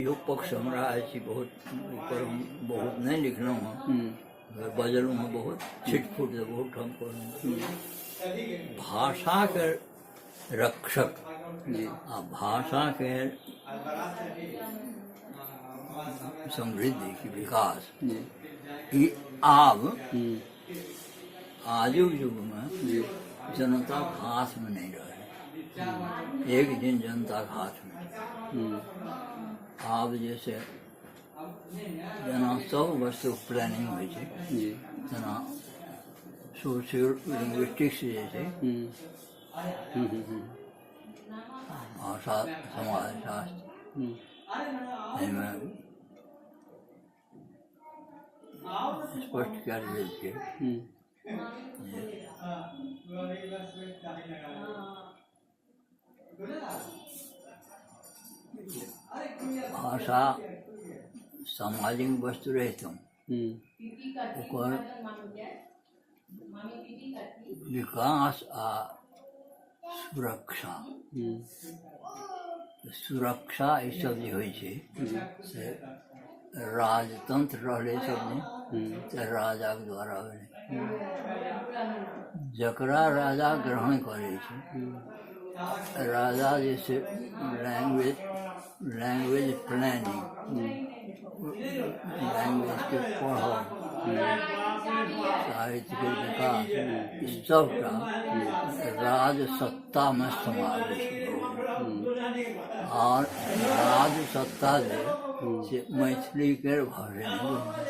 इहो पक्ष हमरा अछि बहुत, ओहिपर हम बहुत नहि लिखलहुँ हँ, बजलहुँ हँ बहुत छिट फुट बहुत ठाम कहलहुँ। भाषाके रक्षक आ भाषाके समृद्धि की विकास ई आब आजुक युगमे जनताके हाथमे नहि रहै। एक दिन जनताके हाथमे आब जे से जेना सब वस्तु प्लानिंग होइ छै, तेना सोशियो लिंग्विस्टिक्स जे छै, भाषा समाजशास्त्र, एहिमे स्पष्ट कयल गेल छै जे भाषा सामाजिक वस्तु रहितहुँ ओकर विकास आ सुरक्षा सुरक्षा ईसब जे होइ छै से राजतंत्र रहलै सब दिन तऽ राजाके द्वारा भेलै। जकरा राजा ग्रहण करै छै, राजा जे छै लैंग्वेज लैंग्वेज प्लानिंग, लैंग्वेजके पढ़ब, साहित्यके विकास, ई सबटा राज सत्तामे समावेश भऽ गेल। आर राज सत्ता जे से मैथिलीके भाषे नहि बुझल,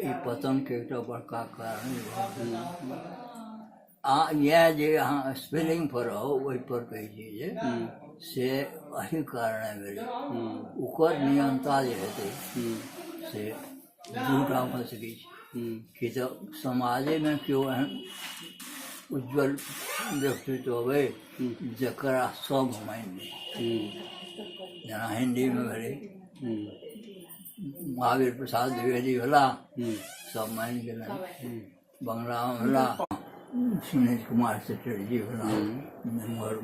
ई पतनके एकटा बड़का कारण भऽ गेल। आ इएह जे अहाँ स्पेलिंग पर रहू ओहिपर कहै छी जे से एहि कारणे भेलै। ओकर नियन्ता जे हेतै से दूटा भऽ सकै छै कि तऽ समाजेमे केओ एहन उज्जवल व्यक्तित्व अबै जकरा सब मानि लै, जेना हिन्दीमे भेलै महावीर प्रसाद द्विवेदी भेला, सब मानि गेलनि। बंगलामे भेला सुनील कुमार चटर्जी भेला, एम्हर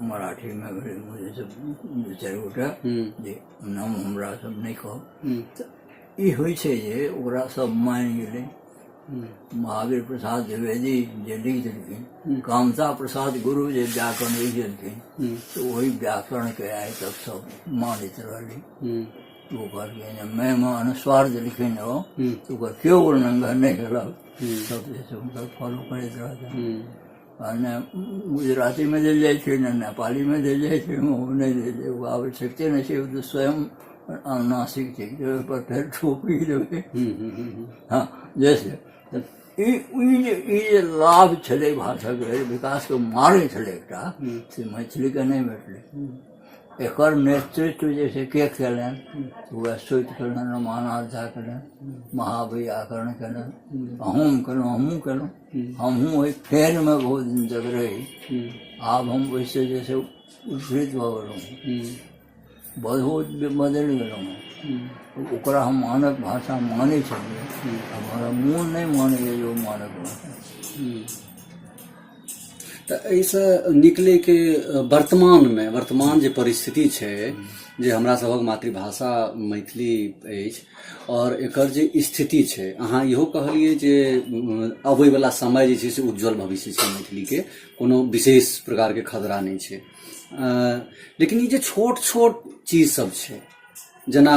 मराठीमे भेलै दू चारि गोटा जे नाम हमरा सब नहि कहब। तऽ ई होइ छै जे ओकरा सब मानि गेलै। महावीर प्रसाद द्विवेदी जे लिख देलखिन, कामता प्रसाद गुरु जे व्याकरण लिख देलखिन, तऽ ओहि व्याकरणके आइ तक सब मानैत रहलै। ओ कहलखिन जे मेमे अनुस्वार जे लिखिन ओ तऽ ओकर केओ उल्लंघन नहि केलक, सब जे छै हुनकर फॉलो करैत रहलखिन। आ नहि गुजरातीमे देल जाइ छै, नहि नेपालीमे देल जाइ छै, ओ नहि देल जाइ, ओ आवश्यकते नहि छै। ओ तऽ स्वयं अनुनासिक छै, ओहिपर फेर ठोपी देबै। हँ, जैसे ई ई जे लाभ छलै भाषाके विकासके मार्ग छलै एकटा, से मैथिलीके नहि भेटलै। एकर नेतृत्व जे छै के कयलनि? वएह सोति कयलनि, रमानाथ झा कयलनि, महावैयाकरण कयलनि, अहूँ कयलहुँ, हमहूँ कयलहुँ। हमहूँ ओहि फेरमे बहुत दिन तक रही, आब हम ओहिसँ जे छै उद्धृत भऽ गेलहुँ, बहुत बदलि गेलहुँ। ओकरा हम मानक भाषा मानै छलियै, हमरा मोन नहि मानैए जे ओ मानक भाषा। तऽ एहिसँ निकलैके वर्तमानमे वर्तमान जे परिस्थिति छै जे हमरा सभक मातृभाषा मैथिली अछि आओर एकर जे स्थिति छै, अहाँ इहो कहलियै जे अबैवला समय जे छै से उज्जवल भविष्य छै मैथिलीके, कोनो विशेष प्रकारके खतरा नहि छै। लेकिन ई जे छोट छोट चीज सब छै, जेना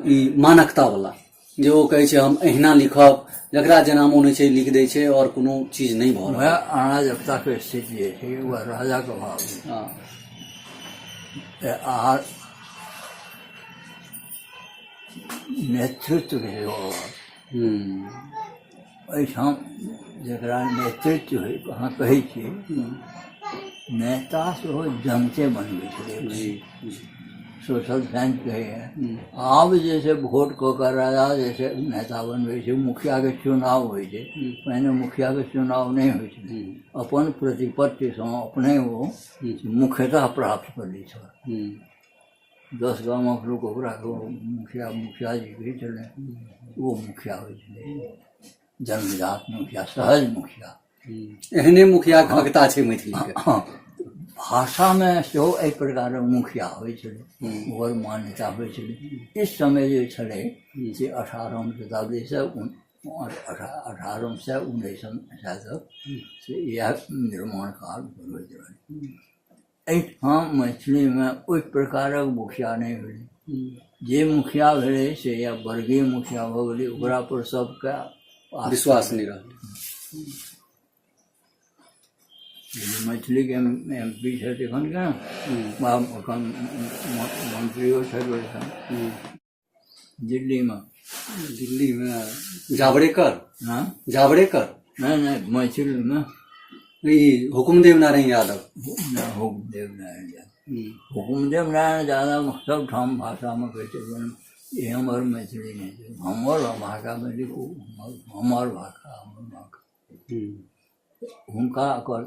ई मानकतावला जे ओ कहै छै हम एहिना लिखब, जकरा जेना मोन होइ छै लिख दै छै आओर कोनो चीज नहि भऽ रहल। वएह अराजकताके स्थिति जे छै, वएह राजाके भाव आ नेतृत्वके सेहो अभाव एहिठाम। जकरा नेतृत्व होइ अहाँ कहै छियै, नेता सेहो जनते बनबै छलै। जी जी सोशल साइंस कहैए। आब जे छै वोट कऽ कऽ राजा जे छै नेता बनबै छै, मुखियाके चुनाव होइ छै। पहिने मुखियाके चुनाव नहि होइ छलै, अपन प्रतिपत्तिसँ अपने ओ मुख्यता प्राप्त कऽ लै छल। 10 गामक लोक ओकरा मुखिया मुखिया जी कहै छलै, ओ मुखिया होइ छलै, जन्मजात मुखिया, सहज मुखिया। एहने मुखिया खगता छै मैथिलीके। हँ, भाषामे सेहो एहि प्रकारक मुखिया होइ छलै, ओकर मान्यता होइ छलै। इस समय जे छलै से 18म शताब्दीसँ 18 से 19म सए तक से इएह निर्माण काल होइत रहलै। एहिठाम मैथिलीमे ओहि प्रकारक मुखिया नहि भेलै। जे मुखिया भेलै से या वर्गीय मुखिया भऽ गेलै, ओकरा पर सबके विश्वास नहि रहलै। मैथिलीके एम पी छथि एखनके, एखन मंत्रियो छथि ओहिठाम दिल्लीमे। दिल्लीमे जावड़ेकर? हँ, जावड़ेकर। नहि नहि, मैथिलीमे ई हुकुमदेव नारायण यादव। हुकुमदेव नारायण यादव। हुकुमदेव नारायण यादव सबठाम भाषामे कहै छै, ई हमर मैथिली नहि छै, हमर भाषामे लिखू, हमर भाषा, हमर भाषा। हुनका ओकर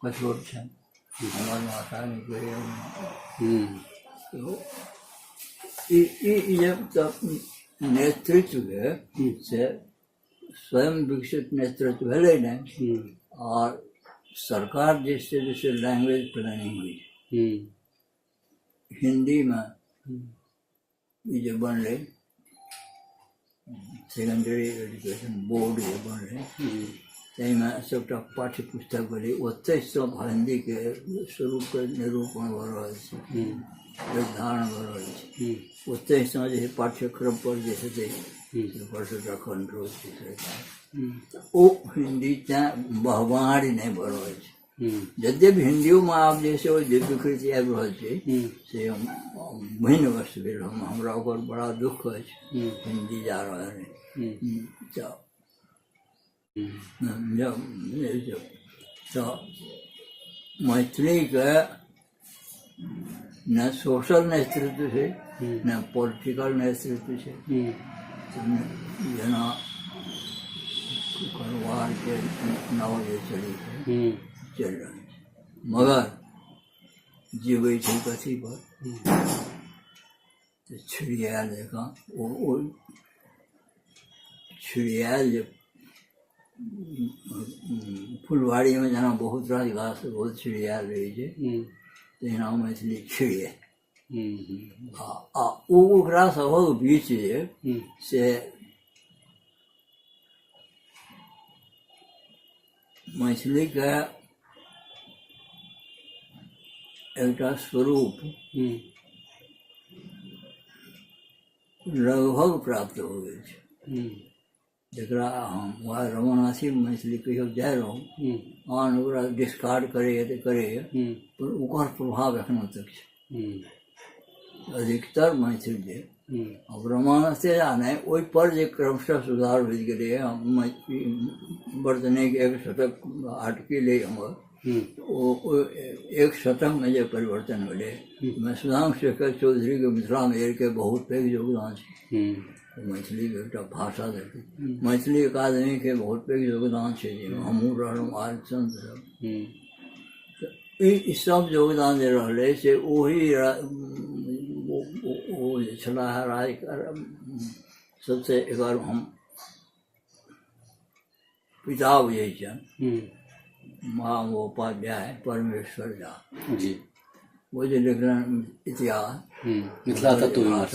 कचोट छनि, हमर भाषा नहि कहैए। ई जे नेतृत्वके से स्वयं विकसित नेतृत्व भेलै नहि, आओर सरकार जे छै से लैंग्वेज प्लानिंग होइ छै। हिन्दीमे ई जे बनलै सेकेंडरी एजुकेशन बोर्ड जे बनलै, ताहिमे सभटा पाठ्य पुस्तक भेलै, ओतहि सब हिन्दीके स्वरूपके निरूपण भऽ रहल छै, निर्धारण भऽ रहल छै। ओतहिसँ जे पाठ्यक्रम पर जे हेतै ओकर सभटा कंट्रोल छै सरकार। ओ हिन्दी तैँ बहबारी नहि भऽ रहल छै। यद्यपि हिन्दियोमे आब जे छै ओ जे विकृति आबि रहल छै से भिन्न वस्तु भेल। हमरा ओकर बड़ा दुःख अछि, हिन्दी जा रहल अछि। तऽ मैथिलीके ने सोशल नेतृत्व छै, ने पॉलिटिकल नेतृत्व छै। जेना कारोबारके नाव जे चलै छै, चलि रहल छै, मगर जीबै छै कथी पर? तऽ छिड़ियायल जकाँ। ओ छिड़ियायल जे फुलवाड़ीमे जेना बहुत रास घास बहुत छिड़ियायल रहै छै, तहिना मैथिली छिड़ियायल। आ ओ ओकरा सभक बीच जे से मैथिलीके एकटा स्वरूप लगभग प्राप्त हो गेल छै, जकरा हम वएह रमानाथी मैथिली कहियो जाइ रहूँ, आन ओकरा डिस्कार्ड करैए तऽ करैए, पर ओकर प्रभाव एखनो तक छै अधिकतर मैथिल जे। आब रमानाथे झा नहि, ओहिपर जे क्रमशः सुधार होइत गेलैए, वर्तनीक एक शतक आर्टिकल अइ हमर, ओ एक शतकमे जे परिवर्तन भेलै ओहिमे सुधांशु शेखर चौधरीके मिथिला मेहरके बहुत पैघ योगदान छै। मैथिलीके एकटा भाषा देलकै। मैथिली अकादमीके बहुत पैघ योगदान छै, जाहिमे हमहूँ रहलहुँ, आर संत सब। ई सब योगदान जे रहलै से ओही ओ जे छलाह राज सबसे एकर हम पिता बुझै छियनि, महामहोपाध्याय परमेश्वर झा जी, ओ जे लिखलनि इतिहास मिथिला तत्व विमर्श,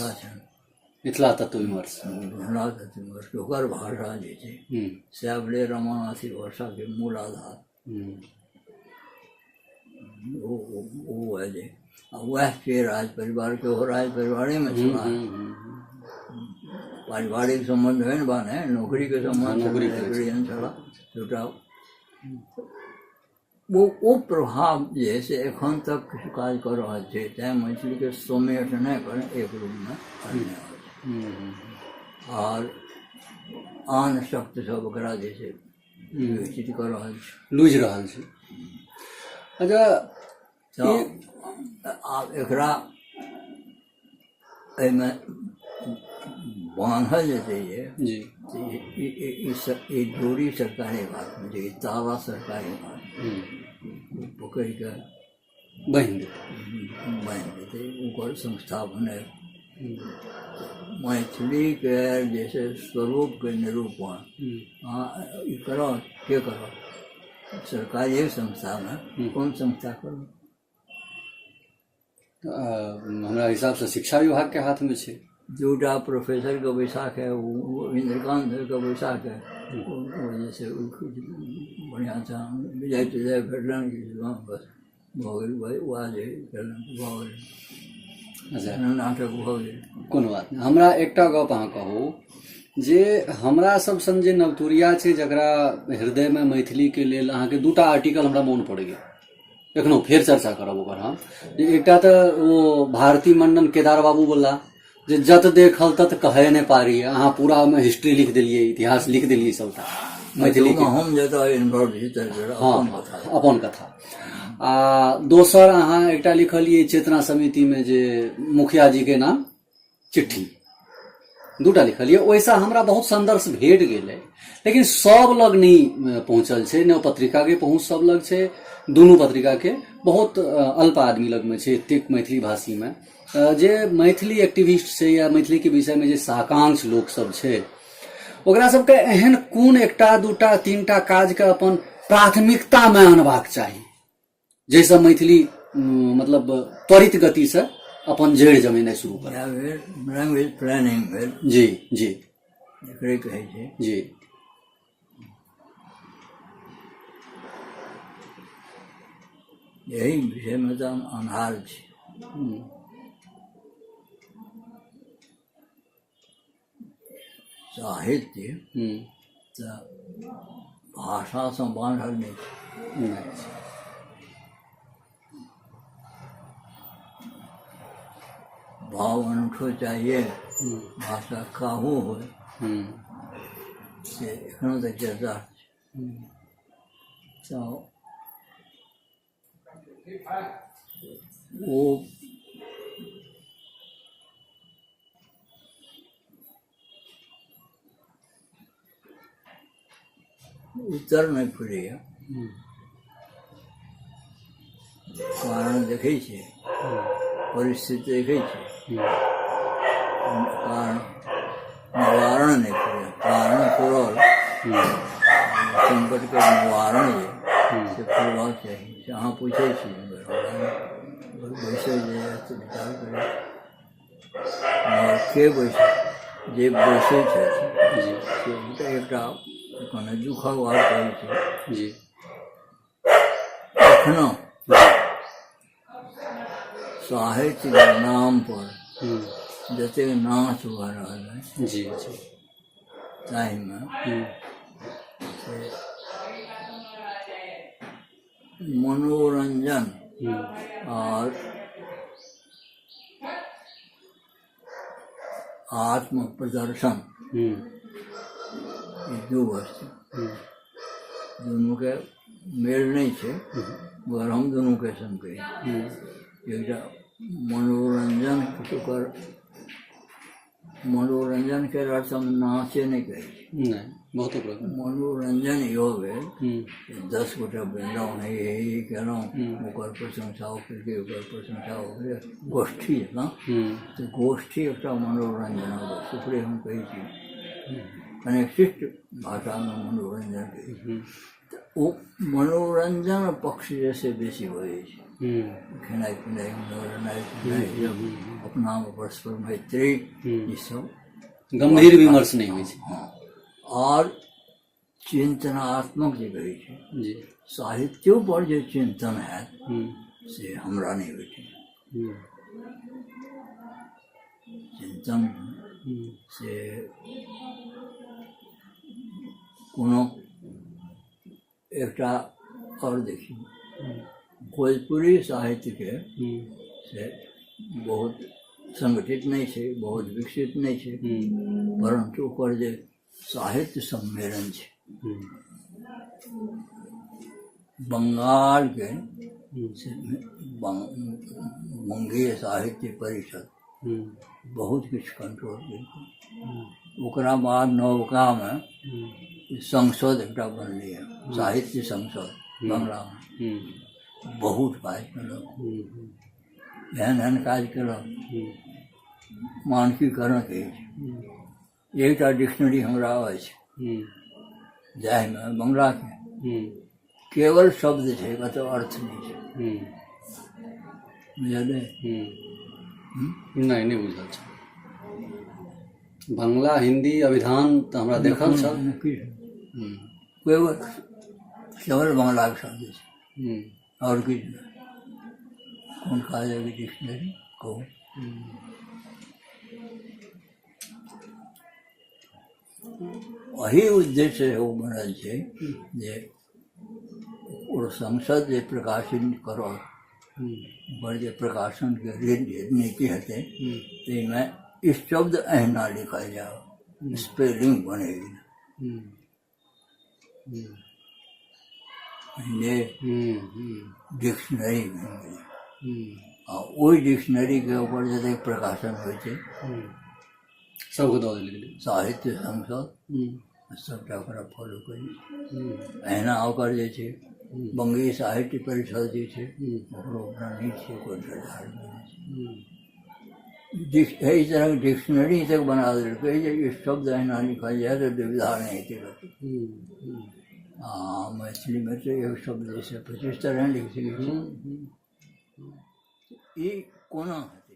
मिथिला तत्व विमर्श, मिथिला तत्व विमर्श, ओकर भाषा जे छै सएह भेलै रमानाथी भाषाके मूल आधार। ओ जे आ वएह छै राज परिवारके, ओहो राज परिवारेमे छलाह। पारिवारिक सम्बन्ध होइन बा ने, नौकरीके सम्बन्ध छलाह सबटा। ओ प्रभाव जे है से एखन तक किछु काज कऽ रहल छै, तैँ मैथिलीके समेटने कर एक रूपमे आनने छै, आर आन शक्ति सब ओकरा जे छै विकसित कऽ रहल छै, लूझि रहल छै। अच्छा, तऽ आब एकरा एहिमे बान्हल जेतै जे ई डोरी सरकारी हाथमे छै, ई ताला सरकारी हाथमे, पकड़ि कऽ बान्हि देतै, बान्हि देतै। ओकर संस्था बने मैथिलीके जे छै स्वरूपके निरूपण अहाँ ई करत, के करत? सरकारी संस्थामे कोन संस्था करू? हमरा हिसाबसँ शिक्षा विभागके हाथमे छै। दूटा प्रोफेसरके बैसा के, इन्द्रकान्त के बैसा के, ओ जे छै बढ़िआँसँ विजय तिजय भेटलनि, बस भऽ गेल। वएह जे केलनि भऽ गेल। अच्छा, नाटक भऽ गेल। कोनो बात नहि। हमरा एकटा गप अहाँ कहू जे हमरा सब सन जे नवतुरिया छै, जकरा हृदयमे मैथिलीके लेल, अहाँके दूटा आर्टिकल हमरा मोन पड़ैए, एखनो फेर चर्चा करब ओकर हम, जे एकटा तऽ ओ भारती मंडन केदार बाबू बोला जे जत देखल तत कहै नहि पारी, अहाँ पूरा ओहिमे हिस्ट्री लिख देलियै, इतिहास लिख देलियै सबटा मैथिली के। हम जतऽ इन्वॉल्व छी तऽ हँ अपन कथा। अपन कथा। आ दोसर अहाँ एकटा लिखलियै चेतना समितिमे जे मुखिया जी के नाम चिट्ठी, दूटा लिखलियै। ओहिसँ हमरा बहुत संदर्श भेट गेलै, लेकिन सब लग नहि पहुँचल छै, ने पत्रिकाके पहुँच सब लग छै। दुनू पत्रिकाके बहुत अल्प आदमी लगमे छै। एतेक मैथिली भाषीमे जे मैथिली एक्टिविस्ट छै या मैथिलीके विषयमे जे साकांक्ष लोकसभ छै, ओकरा सबके एहन कोन एकटा दूटा तीनटा काजके अपन प्राथमिकतामे अनबाक चाही जाहिसँ मैथिली मतलब त्वरित गतिसँ अपन जड़ि जमेनाइ शुरू करत? इएह भेल लैंग्वेज प्लानिंग भेल। जी जी एकरे कहै छै। जी। एहि विषयमे तऽ हम अन्हार छी। साहित्य तऽ भाषासँ बान्हल नहि छै। नहि छै। भाव अनूठो चाहिए, भाषा काहू होइ, से एखनो तक चर्चा छै। तऽ ओ उत्तर नहि फुरैए। कारण देखै छियै, परिस्थिति देखै छियै, कारण निवारण नहि फुरैए। कारण फुरल, संकटके निवारण जे से फुरबाक चाही, से अहाँ पूछै छी। बैसै जे तऽ विचार करै, मगर के बैसै? जे बैसै छथि से एकटा कने दुःखक बात कहै छी। एखनो साहित्यके नाम पर जतेक नाच भऽ रहल है जी जी ताहिमे से मनोरंजन और आत्म प्रदर्शन, ई दू वस्तु दुनूके मेल नहि छै, मगर हम दुनूके संग कहै छी। एकटा मनोरंजन, ओकर मनोरंजनके अर्थ हम नाचे नहि कहै छी। नहि, बहुतो प्रकार। मनोरंजन इहो भेल, 10 गोटे बजलहुँ, हे हे हे केलहुँ, ओकर प्रशंसा ओ केलकै, ओकर प्रशंसा ओ केलकै, गोष्ठी जकाँ। तऽ गोष्ठी एकटा मनोरंजनक वस्तु, ओकरे हम कहै छी कने शिष्ट भाषामे मनोरंजन कहै छी। तऽ ओ मनोरंजन पक्ष जे से बेसी भऽ जाइ छै, खेनाइ पिनाइ, मनोरंजन पिनाइ, अपनामे परस्पर मैत्री, ईसब गंभीर विमर्श नहि होइ छै। हँ, आओर चिन्तनात्मक जे कहै छै साहित्यो पर जे चिन्तन हैत, से हमरा नहि होइ छै। चिन्तन से कोनो एकटा आओर देखियौ, भोजपुरी साहित्यके से बहुत संगठित नहि छै, बहुत विकसित नहि छै, परन्तु ओकर जे साहित्य सम्मेलन छै, बंगालके से बंगीय साहित्य परिषद बहुत किछु कंट्रोल केलकै। ओकरा बाद नवकामे संसद एकटा बनलैए, साहित्य संसद, बंगलामे बहुत काज केलक, एहन एहन काज केलक, मानकीकरण कहै छै। एकटा डिक्शनरी हमरा अछि जाहिमे बंगलाके केवल शब्द छै, कतौ अर्थ नहि छै। बुझलियै? नहि, नहि बुझल छै। बंगला हिंदी अभिधान तऽ हमरा देखल छल। केवल केवल बंगलाके शब्द छै, आओर किछु नहि। कोन काज डिक्शनरी कहू? एहि उद्देश्य ओ बनल छै जे ओ संसद जे प्रकाशित करत, ओकर जे प्रकाशनके नीति हेतै, ताहिमे ई शब्द एहिना लिखल जाओ, स्पेलिंग बनेगी जे डिक्शनरी बनि गेलै। आ ओहि डिक्शनरीके ऊपर जतेक प्रकाशन होइ छै, सबके दऽ देल गेलै। साहित्य संसद सबटा ओकरा फॉलो करी। एहिना ओकर जे छै बंगीय साहित्य परिषद जे छै, ओकरो अपना नीति छै, ओकर निर्धारित छै। एहि तरहक डिक्शनरी तक बना देलकै जे ई शब्द एहिना लिखल जाय तऽ दुविधा नहि हेतै कतहु। आ मैथिलीमे तऽ एक शब्द जे छै 25 तरह लिख सकै छी। ई कोना हेतै?